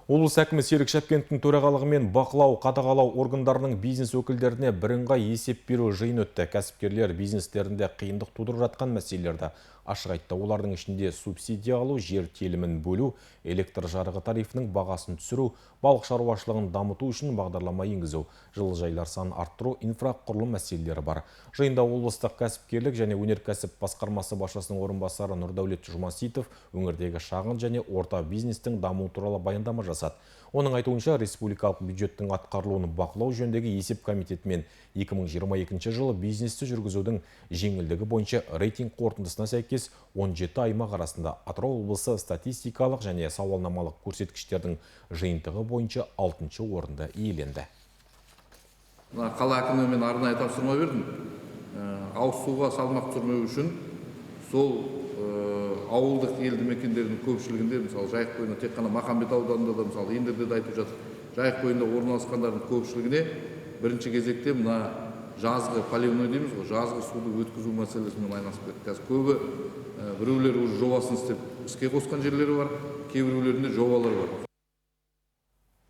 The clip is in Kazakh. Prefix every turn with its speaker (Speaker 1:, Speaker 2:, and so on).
Speaker 1: Облыс әкімі Серік Шәпкеновтің төрағалығымен бақылау, қадағалау органдарының бизнес өкілдеріне бірыңғай есеп беру жиын өтті. Кәсіпкерлер бизнестерінде қиындық тудырып жатқан мәселелерді ашық айтты. Олардың ішінде субсидия алу, жер телімін бөлу, электр жарығы тарифінің бағасын түсіру, балық шаруашылығын дамыту үшін бағдарлама енгізу, жылыжайлар санын арттыру, инфрақұрылым мәселелері бар. Жиында облыстық кәсіпкерлік және өнеркәсіп басқармасы басшысының орынбасары Нұрдәулет Жұмаситов өңірдегі шағын және орта бизнестің дамуы туралы баяндама жасады. Оның айтуынша, республикалық бюджеттің атқарылуын бақылау жөніндегі есеп комитетімен 2022 жылы бизнесті жүргізудің жеңілдігі бойынша рейтинг қорытындысына сәйкес 17 аймақ арасында Атырау облысы статистикалық және сауалнамалық көрсеткіштердің жиынтығы бойынша 6 орынды иеленді.
Speaker 2: Мына қала әкіміне мен арнайы тапсырма бердім. Ауыз суға салмақ түсірмеу үшін сол ауылдық елді мекендердің көпшілігінде, мысалы, Жайық бойында, тек қана Махамбет ауданында да, мысалы, Индерде де айтып жатыр, Жайық бойында орналасқандардың көпшілігіне бірінші кезекте мына жазғы поливной дейміз ғой, жазғы суды өткізу мәселесімен айналысып кетті. Қазір көбі, біреулер уже жобасын істеп, іске қосқан жерлері бар, кейбіреулерінде жобалар бар.